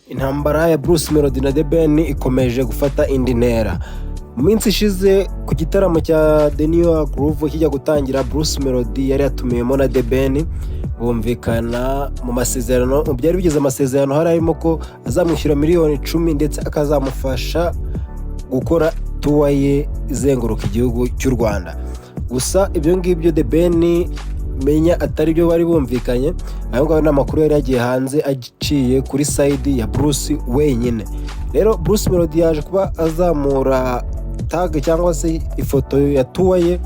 Intambara ya Bruce Melody na The Ben ikomeje gufata indi ntera. Mu minsi ishize, ku gitaramo cya The New Year Groove kijya gutangira, Bruce Melody yari yatumiwemo na The Ben, bumvikana mu masezerano. Mu byari bigize amasezerano hari harimo ko azamwishyura miliyoni 10, ndetse akazamufasha gukora tour ye izenguruka igihugu cy'u Rwanda. Gusa ibyo ngibyo The Ben menya atari byo bari bumvikanye. Ayo ngayo ni amakuru yari yagiye hanze aciye kuri side ya Bruce wenyine. Rero Bruce Melody yaje kuba azamura tag cyangwa se ifoto ya tour ye,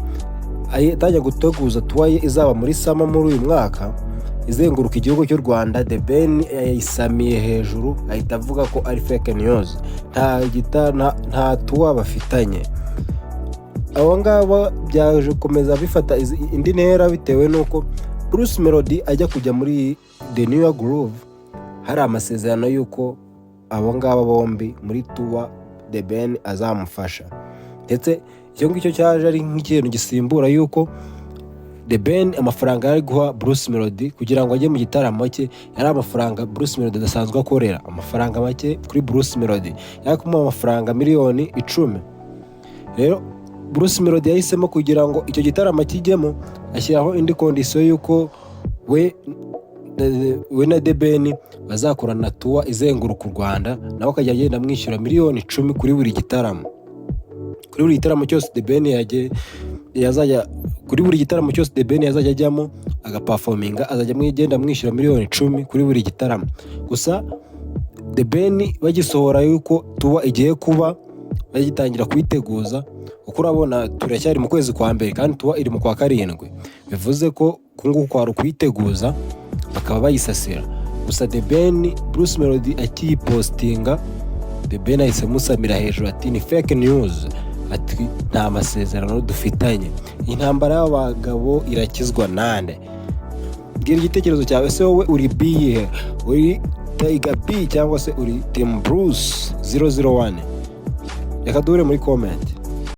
atangiye guteguza tour ye izaba muri summer muri uyu mwaka, izenguruka igihugu cy'u Rwanda. The Ben yayisamiye hejuru, ahita avuga ko ari fake news, nta tour bafitanye. Abo ngabo byaje gukomeza bifata indi ntera bitewe n'uko Bruce Melody ajya kujya muri The New Year Groove hari amasezerano y'uko abo ngabo bombi muri tour The Ben azamufasha, ndetse icyo ngicyo cyaje ari nk'ikintu gisimbura y'uko The Ben amafaranga yari guha Bruce Melody kugira ngo ajye mu gitaramo cye yari amafaranga Bruce Melody adasanzwe akorera, amafaranga make kuri Bruce Melody, yari kumuha amafaranga miliyoni 10. Rero Bruce Melody yahisemo kugira ngo icyo gitaramo kijyemo, ashyiraho indi condition y'uko we na The Ben bazakorana tour izenguruka u Rwanda, nawe akajya agenda amwishyura miliyoni 10 kuri buri gitaramo. Kuri buri gitaramo cyose The Ben yazajya, kuri buri gitaramo cyose The Ben yazajya ajyamo agaperforminga, azajya agenda amwishyura miliyoni 10 kuri buri gitaramo. Gusa The Ben bagisohora yuko tour igiye kuba, bagitangira kuyiteguza, kuko urabona turacyari mu kwezi kwa mbere kandi tour iri mu kwa karindwi, bivuze ko uku nguku kwari ukuyiteguza, bakaba bayisasira. Gusa The Ben, Bruce Melody akiyipostinga, The Ben ahise amusamira hejuru ati ni fake news, ati nta masezerano dufitanye. Intambara y'abagabo irakizwa nande? Bwira igitekerezo cyawe. Ese wowe uri biyihe? Uri Tiger B cyangwa se uri Team Bruce 001? Reka duhure muri comment.